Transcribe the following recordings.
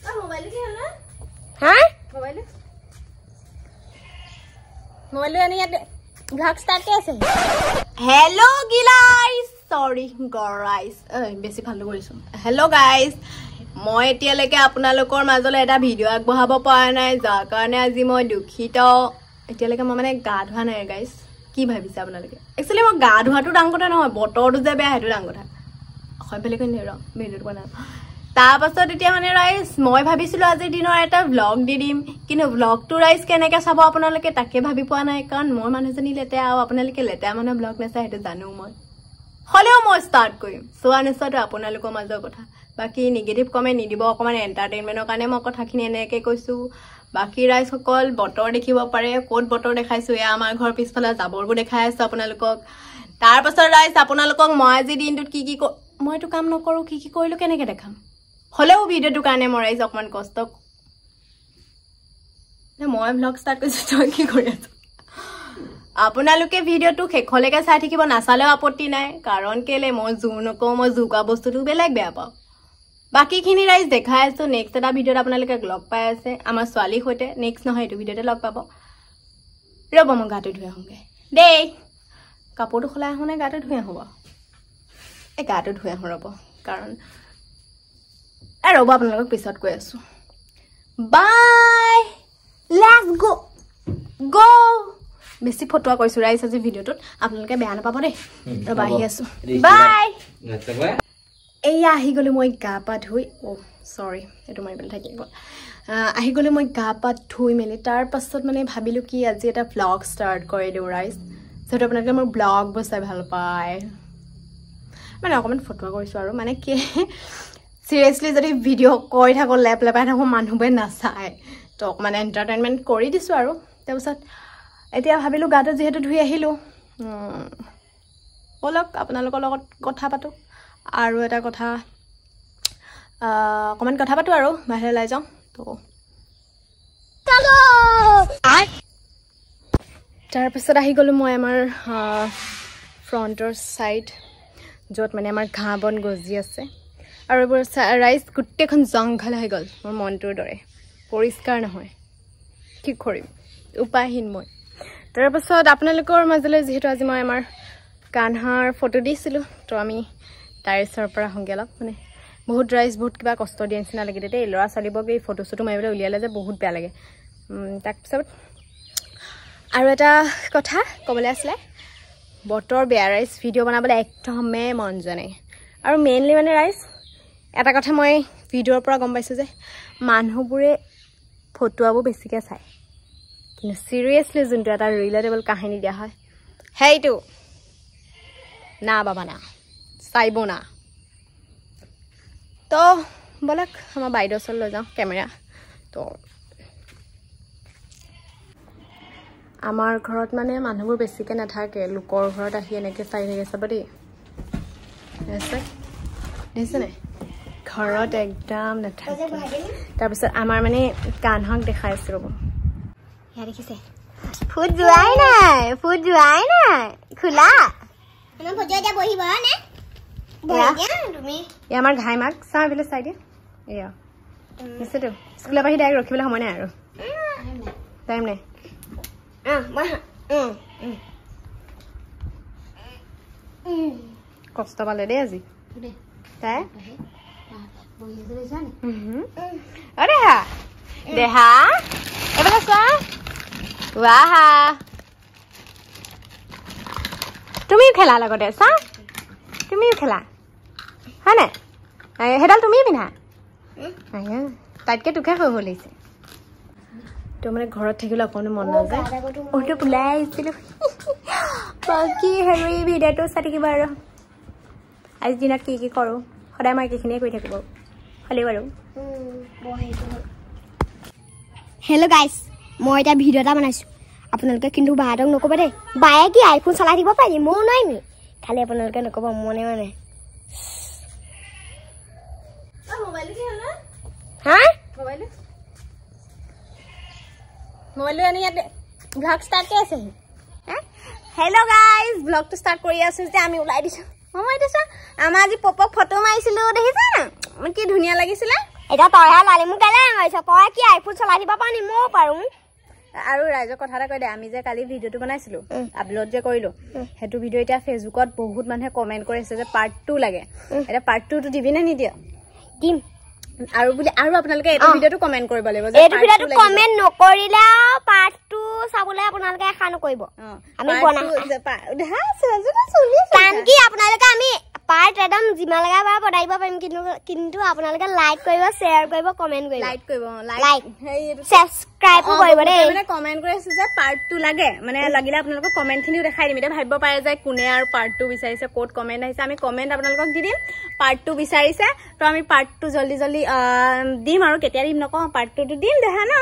হা, মোবাইলটো আনি ইয়াত ভ্লগ ষ্টাৰ্ট আছে। হেল্ল' গিলাইজ, চৰি গৰাইজ, বেছি ফাল্টু কৰিছোঁ। হেল্ল' গাইজ, মই এতিয়ালৈকে আপোনালোকৰ মাজলৈ এটা ভিডিঅ' আগবঢ়াব পৰা নাই, যাৰ কাৰণে আজি মই দুখিত। এতিয়ালৈকে মই মানে গা ধোৱা নাই গাইজ। কি ভাবিছে আপোনালোকে? একচুৱেলি মই গা ধোৱাটো ডাঙৰ কথা নহয়, বতৰটো যে বেয়া সেইটো ডাঙৰ কথা। অসমীয়া বেলেগ ৰ ভিডিঅ'টো বনাম। তাৰপাছত এতিয়া মানে ৰাইজ, মই ভাবিছিলোঁ আজিৰ দিনৰ এটা ভ্লগ দি দিম, কিন্তু ভ্লগটো ৰাইজ কেনেকৈ চাব আপোনালোকে তাকে ভাবি পোৱা নাই, কাৰণ মই মানুহজনী লেতেৰা আৰু আপোনালোকে লেতেৰা মানুহৰ ভ্লগ নাচায়, সেইটো জানো মই। হ'লেও মই ষ্টাৰ্ট কৰিম, চোৱা নোচোৱাটো আপোনালোকৰ মাজৰ কথা। বাকী নিগেটিভ কমেণ্ট নিদিব, অকণমান এণ্টাৰটেইনমেণ্টৰ কাৰণে মই কথাখিনি এনেকৈ কৈছোঁ। বাকী ৰাইজসকল, বতৰ দেখিব পাৰে, ক'ত বতৰ দেখাইছোঁ, এয়া আমাৰ ঘৰ পিছফালে জাবৰবোৰ দেখাই আছোঁ আপোনালোকক। তাৰপাছত ৰাইজ, আপোনালোকক মই আজিৰ দিনটোত কি কি মইতো কাম নকৰোঁ, কি কি কৰিলোঁ কেনেকৈ দেখাম? হ'লেও ভিডিঅ'টোৰ কাৰণে মই ৰাইজ অকণমান কষ্ট। মই ভ্লগ ষ্টাৰ্ট কৰিছোঁ, তই কি কৰি আছ? আপোনালোকে ভিডিঅ'টো শেষলৈকে চাই থাকিব, নাচালেও আপত্তি নাই, কাৰণ কেলৈ মই জোৰ নকওঁ, মই জোৰ কৰা বস্তুটো বেলেগ বেয়া পাওঁ। বাকীখিনি ৰাইজ দেখাই আছোঁ। নেক্সট এটা ভিডিঅ'ত আপোনালোকে লগ পাই আছে আমাৰ ছোৱালীৰ সৈতে। নেক্সট নহয়, এইটো ভিডিঅ'তে লগ পাব। ৰ'ব, মই গাটো ধুই আহোঁগৈ দেই। কাপোৰটো সলাই আহোঁ নে গাটো ধুই আহোঁ বাৰু? এই গাটো ধুই আহোঁ ৰ'ব, কাৰণ এই ৰ'ব, আপোনালোকক পিছত কৈ আছোঁ। বাই, let's গ' গ'। বেছি ফটোৱা কৰিছোঁ ৰাইজ আজি ভিডিঅ'টোত, আপোনালোকে বেয়া নাপাব দেই। ৰ'ব, আহি আছোঁ, বাই। এয়া আহি গ'লোঁ মই গা পা ধুই। অ' চৰি, এইটো মাৰিবলৈ থাকি গ'ল। আহি গ'লোঁ মই গা পা ধুই মেলি। তাৰপাছত মানে ভাবিলোঁ কি আজি এটা ভ্লগ ষ্টাৰ্ট কৰি দিওঁ ৰাইজ, যিহেতু আপোনালোকে মোৰ ব্লগবোৰ চাই ভাল পায়। মানে অকণমান ফটোৱা কৰিছোঁ আৰু, মানে কি চিৰিয়াছলি যদি ভিডিঅ' কৰি থাকোঁ, লেপ লেপাই থাকোঁ, মানুহবোৰে নাচায়, তো অকণমান এণ্টাৰটেইনমেণ্ট কৰি দিছোঁ আৰু। তাৰপিছত এতিয়া ভাবিলোঁ গাটো যিহেতু ধুই আহিলোঁ, ব'লক আপোনালোকৰ লগত কথা পাতোঁ। আৰু এটা কথা অকণমান কথা পাতোঁ আৰু বাহিৰলৈ ওলাই যাওঁ। তো তাৰপিছত আহি গ'লোঁ মই আমাৰ ফ্ৰণ্টৰ ছাইড, য'ত মানে আমাৰ ঘাঁহ বন গজি আছে আৰু এইবোৰ ৰাইজ গোটেইখন জংঘল হৈ গ'ল মোৰ মনটোৰ দৰে, পৰিষ্কাৰ নহয়। কি কৰিম, উপায়হীন মই। তাৰপাছত আপোনালোকৰ মাজলৈ যিহেতু আজি মই আমাৰ কানহাৰ ফটো দিছিলোঁ, তো আমি তাইৰ ওচৰৰ পৰা আহোঁগৈ অলপ। মানে বহুত ৰাইজ বহুত কিবা কষ্ট দিয়া নিচিনা লাগিলে দেই, ল'ৰা ছোৱালীবোৰক এই ফটো চটো মাৰিবলৈ উলিয়ালে যে বহুত বেয়া লাগে। তাৰপিছত আৰু এটা কথা ক'বলৈ আছিলে, বতৰ বেয়া ৰাইজ, ভিডিঅ' বনাবলৈ একদমেই মন যোৱা নাই। আৰু মেইনলি মানে ৰাইজ এটা কথা মই ভিডিঅ'ৰ পৰা গম পাইছোঁ যে মানুহবোৰে ফটোৱাবোৰ বেছিকৈ চায়, কিন্তু চিৰিয়াছলি যোনটো এটা ৰিলেটেবল কাহিনী দিয়া হয় সেইটো না বাবা না চাইব না। তো ব'লক আমাৰ বাইদেউৰ ওচৰলৈ লৈ যাওঁ কেমেৰা। তো আমাৰ ঘৰত মানে মানুহবোৰ বেছিকৈ নাথাকে, লোকৰ ঘৰত আহি এনেকৈ চাই থাকে চাব দেই। দেখিছে নাই, ঘৰত একদম নাথাকে। তাৰপিছত আমাৰ মানে কানহাক দেখাই আছোঁ ৰ'ব। দেখিছে ফুট যোৱাই নাই, ফুট যোৱাই নাই, খোলা এই আমাৰ ঘাই মাক চাওঁ, এইফালে চাই দিয়া। এয়া নিশ্চয়তো স্কুলৰ পৰা আহি ডাইৰেক্ট ৰখিবলৈ সময় নাই আৰু, টাইম নাই। কষ্ট পালে দেই আজি তাই। অ দেহা, দেহা এইফালে চোৱা, ৱাহা তুমিও খেলা লগতে, চা তুমিও খেলা হয় নাই? সেইডাল তুমিও পিন্ধা, তাইতকৈ তোকহে সৰু লাগিছে। তো মানে ঘৰত থাকিবলৈ অকণো মন নাযায়, অলপ ওলাই আহিছিলোঁ। বাকী হেৰি ভিডিঅ'টো চাই থাকিব আৰু আজিৰ দিনত কি কি কৰোঁ, সদায় মই একেখিনিয়ে কৰি থাকোঁ বাৰু, হ'লেও বাৰু। হেল্ল' গাইজ, মই এতিয়া ভিডিঅ' এটা বনাইছোঁ, আপোনালোকে কিন্তু বাহঁতক নক'ব দেই। বায়ে কি আইফোন চলাই থাকিব পাৰি, ময়ো নোৱাৰিম, খালি আপোনালোকে নক'ব মনে মানে। হা, মোবাইলটো আনি ইয়াত ভ্লগ ষ্টাৰ্ট কৰি আছে। হেল্ল' গাইজ, ভ্লগটো ষ্টাৰ্ট কৰি আছোঁ যে আমি ওলাই দিছোঁ। মই এতিয়া চোৱা, আমাৰ আজি পপক ফটো মাৰিছিলোঁ, দেখিছা কি ধুনীয়া লাগিছিলে। এতিয়া তইহে লালি মোক কেলে মাৰিছ? তই কি আইফোন চলাই দিব পাৰ নি? ময়ো পাৰোঁ। আৰু ৰাইজৰ কথা এটা কৈ দে, আমি যে কালি ভিডিঅ'টো বনাইছিলো, আপলোড যে কৰিলো, সেইটো ভিডিঅ' এতিয়া ফেচবুকত বহুত মানুহে কমেণ্ট কৰিছে যে পাৰ্ট 2 লাগে। এতিয়া পাৰ্ট 2টো দিবি নে নিদিয়? দিম। আৰু বুলি আৰু আপোনালোকে এইটো ভিডিঅ'টো কমেণ্ট কৰিব লাগিব যে এইটো ভিডিঅ'টো কমেণ্ট নকৰিলে পাৰ্ট 2 চাবলৈ আপোনালোকে আশা নকৰিব। আমি বনাম কাৰণ কি আপোনালোকে আমি পাৰ্ট একদম যিমান লগা বাৰ বনাই দিব পাৰিম, কিন্তু আপোনালোকে লাইক কৰিব, শ্বেয়াৰ কৰিব, কমেণ্ট কৰিব, লাইক কৰিব, লাইক ছাবস্ক্ৰাইবো কৰিব দেই। মানে কমেণ্ট কৰি আছে যে পাৰ্ট 2 লাগে, মানে লাগিলে আপোনালোকক কমেণ্টখিনিও দেখাই দিম। এতিয়া ভাবিব পাৰে যে কোনে আৰু পাৰ্ট 2 বিচাৰিছে, ক'ত কমেণ্ট আহিছে, আমি কমেণ্ট আপোনালোকক দি দিম। পাৰ্ট 2 বিচাৰিছে তো আমি পাৰ্ট 2 জল্দি জল্দি দিম, আৰু কেতিয়া দিম নকওঁ, পাৰ্ট 2টো দিম দেখা ন।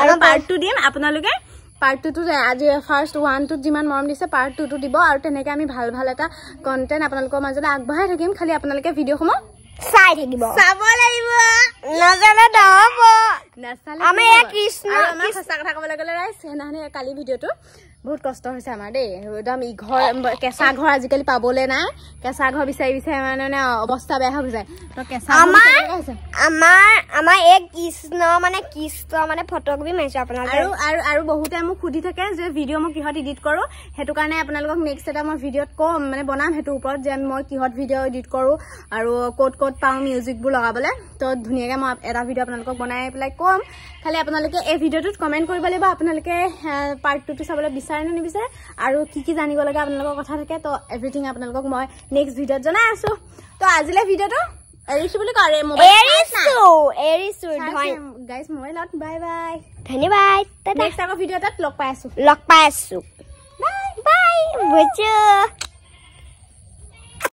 আৰু পাৰ্ট 2 দিম আপোনালোকে। পাৰ্ট 2টো আজি ফাৰ্ষ্ট 1টোত যিমান মৰম দিছে পাৰ্ট 2টো দিব, আৰু তেনেকৈ আমি ভাল ভাল এটা কণ্টেণ্ট আপোনালোকৰ মাজলৈ আগবঢ়াই থাকিম। খালি আপোনালোকে ভিডিঅ'সমূহ চাই থাকিব, চাব লাগিব, নাজানে নহ'ব। নাচালে আমাৰ এয়া কৃষ্ণ। আমাৰ সঁচা কথা ক'বলৈ গ'লে ৰাইজ, সেইদিনাখনি কালি ভিডিঅ'টো বহুত কষ্ট হৈছে আমাৰ দেই। একদম ইঘৰ কেঁচা ঘৰ আজিকালি পাবলৈ নাই, কেঁচা ঘৰ বিচাৰি বিচাৰি মানে অৱস্থা বেয়া হৈ যায়। তো কেঁচা আমাৰ এই কৃষ্ণ মানে কৃষ্ণ মানে ফটোকপি মাৰিছো আপোনালোকে। আৰু আৰু আৰু বহুতে মোক সুধি থাকে যে ভিডিঅ' মই কিহত এডিট কৰোঁ, সেইটো কাৰণে আপোনালোকক নেক্সট এটা মই ভিডিঅ'ত ক'ম, মানে বনাম সেইটোৰ ওপৰত যে মই কিহত ভিডিঅ' এডিট কৰোঁ আৰু ক'ত ক'ত পাওঁ মিউজিকবোৰ লগাবলৈ। তো ধুনীয়াকৈ মই এটা ভিডিঅ' আপোনালোকক বনাই পেলাই ক'ম। খালি আপোনালোকে এই ভিডিঅ'টোত কমেণ্ট কৰিব লাগিব আপোনালোকে পাৰ্ট 2টো চাবলৈ বিচাৰে নে নিবিচাৰে, আৰু কি কি জানিব লগা আপোনালোকৰ কথা থাকে। তো এভৰিথিং আপোনালোকক মই নেক্সট ভিডিঅ'ত জনাই আছোঁ। তো আজিলৈ ভিডিঅ'টো এৰিছো বুলি কয়, এৰিছো গাইজ মোবাইলত। বাই বাই, ধন্যবাদ। নেক্সট আকৌ ভিডিঅ' এটাত লগ পাই আছোঁ, লগ পাই আছোঁ। বাই বাই, বুজো।